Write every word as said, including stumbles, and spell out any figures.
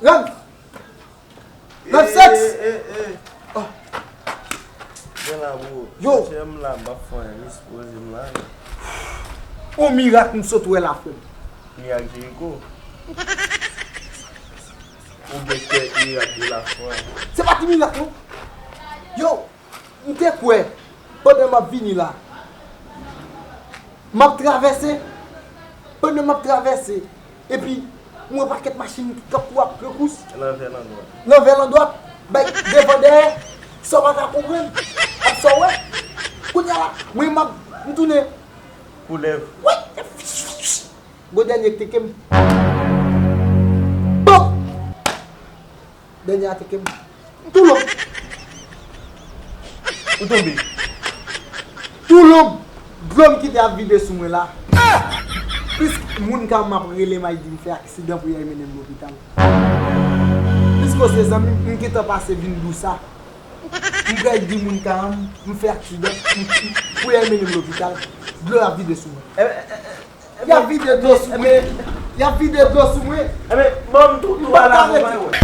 Ralph! Ralph Sèks! Eh, eh, eh. Oh. Gen la, bro. Yo. Chè m la, m ap fè anyen, jis poze m la. On mirak m sot wè la, frè m. Mirak Jeriko. Ou gen kè mirak de la fwa. Se pa ti mirak, non. Yo, m te kwè, pandan m ap vini la, m ap travèse, pandan m ap travèse, epi m wè pakèt machin k ap kouri ap pran kous. Lanvè landwat. Lanvè landwat, bay devan dèyè, sa w pa ka konprann, ak sa w wè. Kounye a la, mwen m ap, m tounen. Koulèv. Wi! Gon dènye k teke m. Bòp! Dènye a teke m. M tou lòm. Ou tonbe. Tou lòm. Dlo m kite ap vide sou mwen la. Plis moun ka m ap rele m al di m fè aksidan pou y al mennen m lopital. Piske w se zanmi m, m gentan pase vin di w sa. M pral di moun ka m, m fè aksidan, m, m, pou y al mennen m lopital. Dlo ap vide sou mwen. Y ap vide dlo sou mwen. Y ap vide dlo sou mwen. Enben, ban m tou, tou pa ala arete. Pou mwen.